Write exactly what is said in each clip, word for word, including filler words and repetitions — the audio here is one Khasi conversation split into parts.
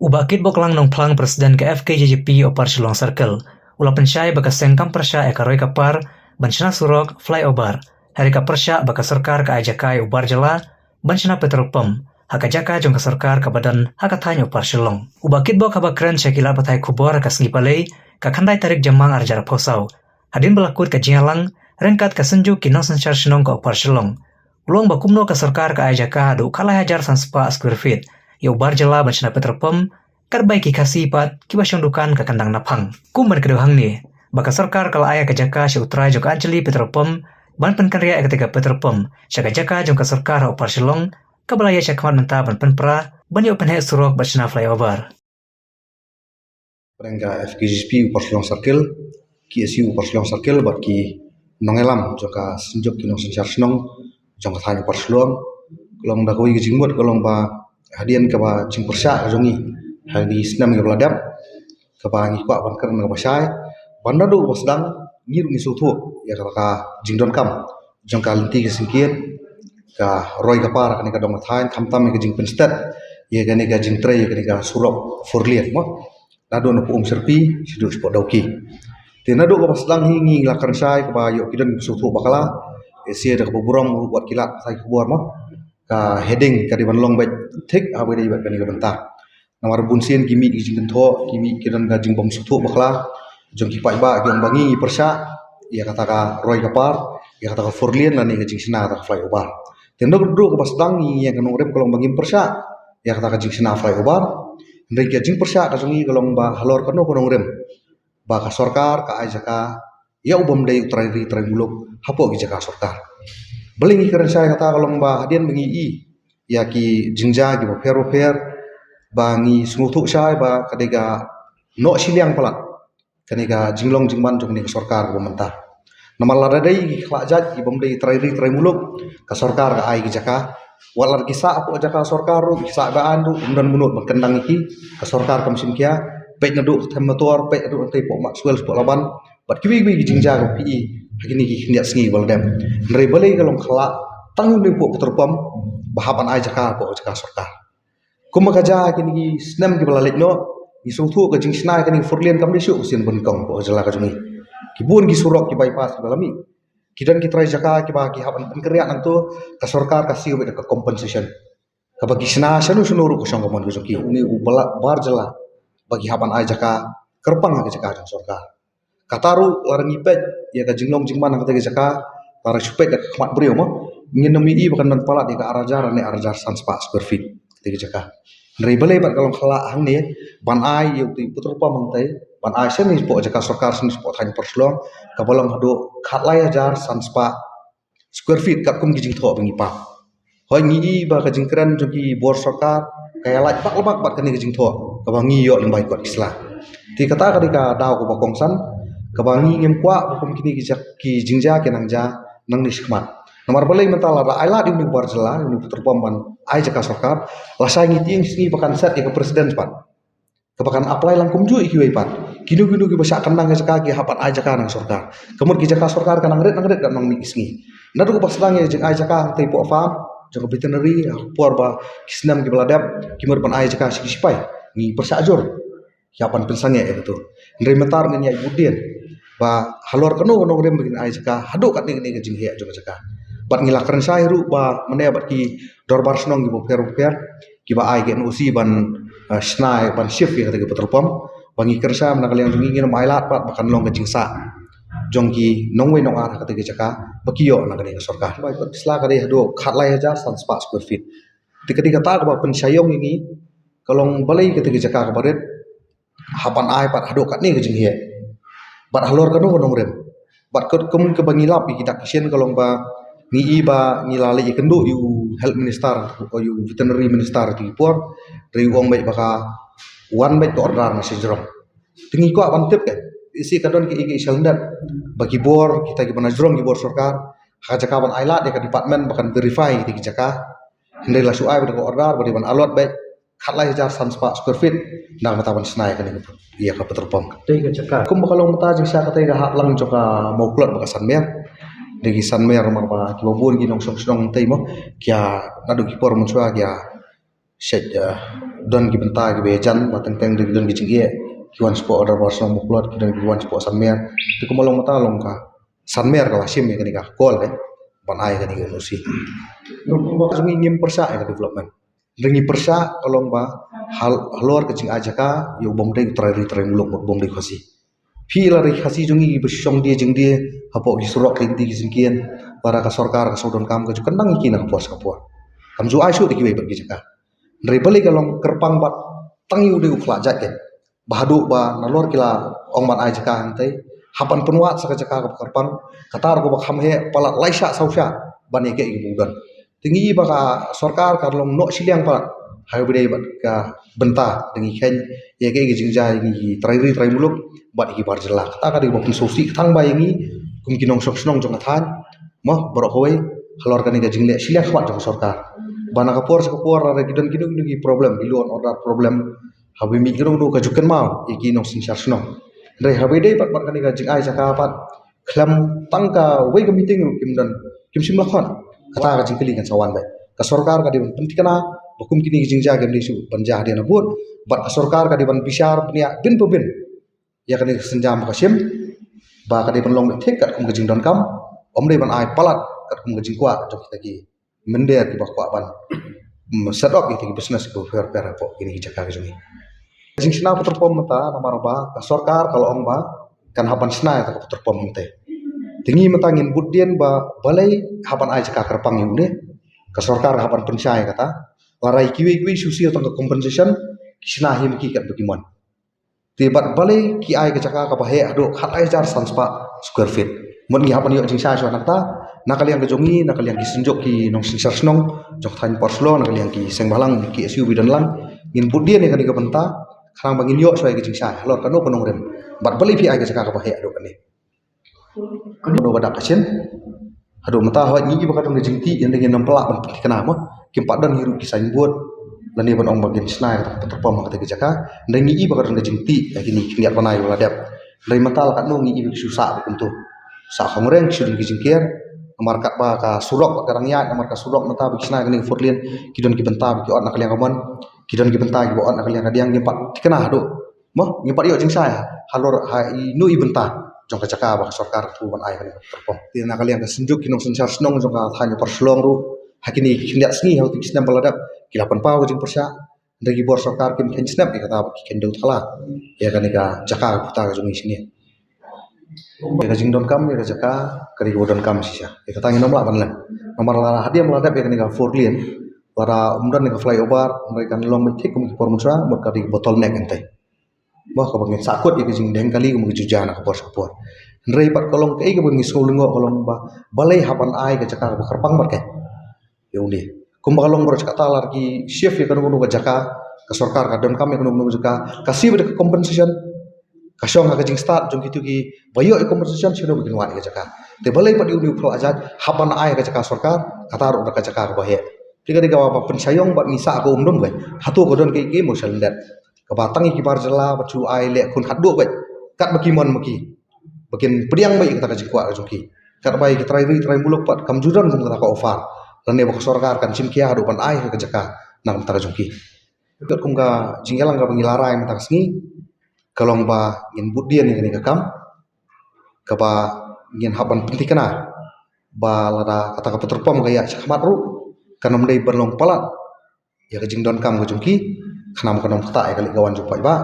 U Bah Kitbok Lang Nongphlang, President ka F K J G P Upper Shillong Circle, u la pynshai ba ka seng kam pyrshah ïa ka roi ka par ban shna surok, flyover, hynrei ka pyrshah ba ka sorkar ka ai jaka ïa u bar jylla ban shna petrol pump ha ka jaka jong ka sorkar kaba don ha ka thaiñ Upper Shillong. U Bah Kitbok haba kren sha ki lad pathai khubor ha ka sngi Palei, ka khyndai tarik Jymmang arhajar arphew saw, hadien ba la kut ka jingïalang ryngkat ka Synjuk ki Nongsynshar Shnong ka Upper Shillong, u la ong ba kumno ka sorkar ka ai jaka haduh khatlai hajar san spah square feet ïa u bar jylla ban shna petrol pump, katba ïa ki Khasi pat kiba shong dukan ka kyndang naphang. Kum ban kdew hangne, ba ka sorkar ka la ai ka jaka sha u trai jong ka Anjali Petrol Pump ban pynkynriah ïa kata ka petrol pump sha ka jaka jong ka sorkar ha Upper Shillong, kaba la ïaid shakhmat mynta ban pynpra ban ïoh pynheh surok bad shna flyover. Pyrshah ka F K J G P Upper Shillong Circle, K S U Upper Shillong Circle bad ki nongïalam jong ka Synjuk ki Nongsynshar Shnong jong ka thaiñ Upper Shillong, ka long da kawei ka jingmut, ka long ba hadien kaba jingpyrshah ka jong ngi ha kine ki snem kiba la dep, kaba ngi kwah ban kren kaba shai, ba naduh ba sdang ngi ruh ngi sngewthuh ïa kata ka jingdonkam jong ka lynti ka syngkien ka roi ka par kane ka dong ka thaiñ, khamtam ïa ka jingpynstet ïa kane ka jingtrei ïa kane ka surok four lane mo, naduh na Umsyrpi shaduh shapoh Dawki. Te naduh kaba sdang hi ngi la kren shai kaba ïoh ki don ki sngewthuh bakla, ïa sha da kaba burom ruh wat ki lad pathai khubor mo, ka heading ka dei ban long beit thik haba dei bad kane ka bynta. Namar bun sien ki mih ki jingkynthoh, ki mih ki don ka jingbym sngewthuh bakla jong ki paidbah, ki ong ba ngi pyrshah ïa kata ka roi ka par, ïa kata ka four lane lane ka jingshna kata ka flyover. Te naduh kaba sdang ngi ïa ka nongrim ka long ba ngim pyrshah ïa kata ka jingshna flyover. Hynrei ka jingpyrshah ka jong ngi ka long ba halor kano ka nongrim ba ka sorkar ka ai jaka ïa u bym dei u trai ri trai muluk hapoh ki jaka sorkar. Balei ngi kren shai kata ka long ba hadien ba ngi i ïa ki jingjia kiba pher ba pher, ba ngi sngewthuh shai ba ka dei ka noh shiliang palat kane ka jinglong jingman jong kane ka sorkar kaba mynta. Namar lada dei ki khlad jait ki bym dei trai ri trai muluk, ka sorkar ka ai ki jaka. Wat la ki sah hapoh jaka sorkar ruh, ki sah ba aiñ ruh, ym don mano ban kyndang ïa ki, ka sorkar kam shim khia. Peit naduh ka them motor, peit naduh nangtei hapoh Maxwell, hapoh Laban, bad kiwei kiwei ki jingjia kaba phi i ha kine ki khyndiat sngi ba la dep. Hynrei balei ka long khlad tang ïa une u petrol pump ba hap ban ai jaka hapoh jaka sorkar. Kumba ka jia kine ki snem kiba la leit noh, ngi sngewthuh ka jingshna ïa kane ka four lane kam dei shuh ka sien ba nyngkong hapoh ka jylla ka jong ngi. Ki bun ki surok ki bypass kiba la mih. Ki don ki trai jaka kiba ki hap ban pynkynriah nangto, ka sorkar ka siew beit da ka compensation. Kaba ki shna shano shano ruh ka shong ka mon ka jong ki. Une u ba la bar jylla ba ki hap ban ai jaka kyrpang ha ka jaka jong sorkar. Kata ruh lada ngi peit ïa ka jinglong jingman ha kata ka jaka, lada shu peit da ka khmat briew mo, ngin ym ïohi ba kan don palat ïa ka ar hajar ne ar hajar san spah square feet kata ka jaka. Hynrei balei bad ka long khlad hangne ban ai ïa uto u petrol pump hangtei, ban ai shane shapoh jaka sorkar, shane shapoh thaiñ Upper Shillong, kaba long haduh khatlai hajar san spah square feet katkum ki jingthoh ba ngi pap. Hooid ngi i ba ka jingkren jong ki bor sorkar ka ïalait bak la bak bad kane ka jingthoh kaba ngi ïoh lyngba ki kot ki sla. Te kata ka dei ka daw kaba kongsan kaba ngi ngim kwah ba kum kine ki jaka, ki jingjia ki nang jia nangne shakhmat. Namar balei mynta lada ai lad ïa une u bar jylla, ïa une u petrol pump ban ai jaka sorkar, lashai ngi tieng sngi ba kan set ïa ka precedent pat. Kaba kan apply lang kumjuh ïa kiwei pat. Kino kino kiba shah kyndang ka jaka ki hap ban ai jaka na ka sorkar. Ka mut ki jaka sorkar ka nang rit nang rit katba nang mih ki sngi. Naduh ba sdang ïa ka jingai jaka hangtei hapoh farm jong ka veterinary, ha ka por ba ki snem kiba la dep ki mut ban ai jaka sha ki shipai. Ngi pyrshah jur. Ki hap ban pynsangeh ïa kato. Hynrei mynta ruh ngin ïaid bud dien ba halor kano kano ka nongrim ba kin ai jaka haduh katne katne ka jingheh jong ka jaka. Bad ngi la kren shai ruh ba mynne bad ki dorbar shnong kiba pher ba pher kiba ai ka N O C ban, eh, shna, ban shift ïa kata ka petrol pump. Ba ngi kren shai na ka liang jong ngi, ngin ym ailad pat ba kan long ka jingsah jong ki nongwei nongar ha kata ka jaka ba ki ïoh na kane ka sorkar. Ba ki sla ka dei haduh khatlai hajar san spah square feet. Te ka dei kata kaba pynshai ïong ïa ngi, ka long balei kata ka jaka kaba rit hap ban ai pat haduh katne ka jingheh. Bad halor kano ka nongrim. Bad kat kum kaba ngi lap ïa ki dak ki shin ka long ba ngi i ba ngi la leit ïakynduh ïa u health minister, ïa u veterinary minister ha kata ka por. Hynrei u ong beit ba ka wan beit ka order na sha jrong. Te ngi kwah ban tip ka, ïa shi ka don ka i ka i shalyndet ba ki bor, kita kiba na jrong ki bor sorkar, ha ka jaka ban ailad ïa ka department ba kan verify ïa kita ki jaka. Hynrei la shu ai beit ka order ba dei ban allot beit khatlai hajar san spah square feet na ka bynta ban shna ïa kane ka, ïa ka petrol pump. Te ka jaka. Kumba ka long mynta jingshisha kata ka hap lang jong ka Mawklot bad ka Sanmer. Dei ki Sanmer namar ba kiba bun ki nongshong shnong tei mo, ki ïa naduh ki por mynshuwa ki ïa shet, eh, Don ki bynta kiba jan ba teng teng don ki jingeh, ki wan shapoh Darbar Shnong Mawkyrwat, ki don ki wan shapoh Sanmer. Te kumba long mynta long ka Sanmer ka la shim ïa kane ka call, eh, ban ai kane ka N O C. Ngi ngim pyrshah ïa ka development. Ngi pyrshah ka long ba hal-, halor ka jingai jaka ïa u bym dei u trai ri trai muluk, u bym dei u Khasi. Phi la ri Khasi jong ngi ba shong die jingdie hapoh ki surok, ki lynti ki jingkieng, lada ka sorkar ka shu donkam ka ju kyndang ïa ki na ka por sha ka por. Kam ju ai shuh da kiwei pat ki jaka. Hynrei balei ka long kyrpang bad tang ïa u dei u khlad jait, eh. Ba haduh ba nalor ki la ong ban ai jaka hangtei, hap ban pynwad sa ka jaka kaba kyrpang, kata ruh kaba kham heh palat lai shah saw shah ban ïa kaei kaba u don. Te ngi i ba ka sorkar ka long noh shiliang palat ha kaba ïadei bad ka bynta, te ngi kheiñ ïa kaei ka jingjia ïa ngi ki trai ri trai muluk bad ïa ki bar jylla. Kata ka dei ba pynsngewsih tang ba ïa ngi kum ki nongshong shnong jong ka thaiñ, mo, baroh kawei, halor kane ka jingleh shiliang khmat jong ka sorkar. Ba na ka por sha ka por lada ki don kino kino ki problem, ki law and order problem, haba mih kano kano ka ju kynmaw ïa ki nongsynshar shnong. Hynrei haba ïadei bad, bad kane ka jingai jaka pat, khlem tang kawei ka meeting ruh kim don, kim shym la khot. Kata ka jingkylli kan sa wan beit. Ka sorkar ka dei ban pynthikna ba kum kine ki jingjia kim dei shuh ban jia hadien habud. Bad ka sorkar ka dei ban bishar bniah bin pa bin ïa kane ka sienjam ba ka shim, ba ka dei ban long beit thik katkum ka jingdonkam, ym dei ban ai palat katkum ka jingkwah jong kita ki mynder kiba kwah ban, mm, set up ïa kita ki business kiba pher pher hapoh kine ki jaka ka jong ngi. Jingshna petrol pump mynta namar ba ka sorkar ka la ong ba kan hap ban shna ïa kata ka petrol pump mynta. Te ngi mynta ngin bud dien ba balei hap ban ai jaka kyrpang ïa une. Ka sorkar ka hap ban pynshai ïa kata. Lada ïa kiwei kiwei shu siew tang ka compensation, ki shna hi ma ki katba ki mon. Te bad balei ki ai ka jaka kaba heh haduh khatlai hajar san spah square feet. Mut ngi hap ban ïoh jingshai shuwa na kata, na ka liang ka jong ngi, na ka liang ki synjuk ki nongsynshar shnong jong ka thaiñ Upper Shillong, na ka liang ki seng bhalang, ki S U ba don lang, ngin bud dien ïa kane ka bynta khnang ba ngin ïoh shuwa ïa ka jingshai halor kano ka nongrim. Bad balei phi ai ka jaka kaba heh haduh kane. Kano ba dap ka shin. Haduh mynta hooid ngi i ba ka don ka jingtih, ynda ngin ym pynlah ban pynthikna mo. Kim pat don hi ruh ki signboard lane ban ong ba ngin shna ïa kata ka petrol pump ha kata ka jaka. Ynda ngi i ba ka don ka jingtih ïa kine ki khyndiat bnai ba la dep. Ynda mynta la katno ngi i ba ki shu sah ba kumto. Sah khongreng, ki shu don ki jingker. Namar katba ka surok ka dang ïaid, namar ka surok mynta ba ki shna ïa kane ka four lane, ki don ki bynta ba ki ot na ka liang ka mon, ki don ki bynta kiba ot na ka liang ka diang, ngim pat thikna haduh. Mo, ngim pat ïoh jingshai halor ha ino i bynta jong ka jaka ba ka sorkar ka thmu ban ai kane ka petrol pump. Te na ka liang ka synjuk ki nongsynshar shnong jong ka thaiñ Upper Shillong ruh ha kine ki khyndiat sngi, ha kine ki snem ba la dep, ki la pynpaw ka jingpyrshah. Hynrei ki bor sorkar kim kheiñ snem ïa kata ba ki kheiñ dewthala ïa kane ka jaka ka puta ka jong ngi shane. Ïa ka jingdonkam ïa ka jaka ka dei kaba donkam shisha. Ïa kata ngin ym lah ban len. Namar lada hadien ba la dep ïa kane ka four lane, lada ym don ïa ka flyover, hynrei kan long beit thik kum ki por mynshuwa, mut ka dei ka bottleneck hangtei. Ba kaba ngin sahkut ïa ka jingdheng kali kum ka ju jia na ka por sha ka por. Hynrei pat ka long kaei kaba ngi sngew lyngngoh ka long ba balei hap ban ai ka jaka kaba kyrpang bad ka ïa une. Kumba ka long baroh shi katta lada ki shift ïa kano kano ka jaka, ka sorkar ka donkam ïa kano kano ka jaka, ka siew beit da ka compensation, ka shong ha ka jingstad jong kito kiba ïoh ïa compensation, shano ba kin wad ïa ka jaka. Te balei pat ïa une u phlok ajat hap ban ai ka jaka sorkar, kata ruh da ka jaka kaba heh. Te ka dei kaba pynshai ïong bad ngi sah ka um dum kai. Hato ka don kaei kaei mo sha lyndet kaba tang ïa ki bar jylla ba shu ai leh khun khatduh beit katba ki mon ma ki, ba kin pdiang beit ïa kata ka jingkwah ka jong ki. Katba ïa ki trai ri trai muluk pat kam ju don kum kata ka offer lane ba ka sorkar kan shim khia haduh ban ai ka jaka na ka bynta ka jong ki. Katkum ka jingïalang kaba ngi la rai mynta ka sngi ka long ba ngin bud dien ïa kane ka kam, kaba ngin hap ban pynthikna ba lada kata ka petrol pump ka ïaid shakhmat ruh kan ym dei ban long palat ïa ka jingdonkam ka jong ki, khnang ba kan ym ktah ïa ka leit ka wan jong u paidbah.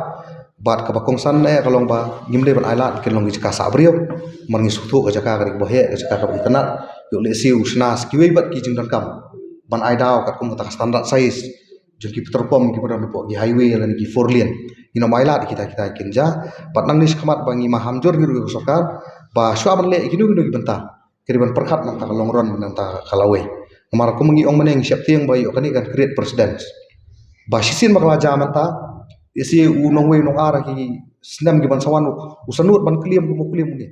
Bad kaba kongsan eh ka long ba ngim dei ban ailad kin long ki jaka sah briew. Namar ngi sngewthuh ka jaka ka dei kaba heh, ka jaka kaba itynnad. Ïoh lehse u shna sa kiwei pat ki jingdonkam ban ai daw katkum kata ka standard size jong ki petrol pump kiba don hapoh ki highway lane ki four lane. Ngin ym ailad ïa kita kita kin jia. Bad nangne shakhmat ba ngi maham jur hi ruh ïa ka sorkar ba shuwa ban leh ïa kino kino ki bynta, ka dei ban pyrkhat na ka long run, na ka lawei. Namar kum ngi ong mynne, ngi sheptieng ba ïoh kane kan create precedence ba shisien ba ka la jia mynta, lehse u nongwei u nongar ha ki snem kiban sa wan u sngewthuh ban claim kumno claim une.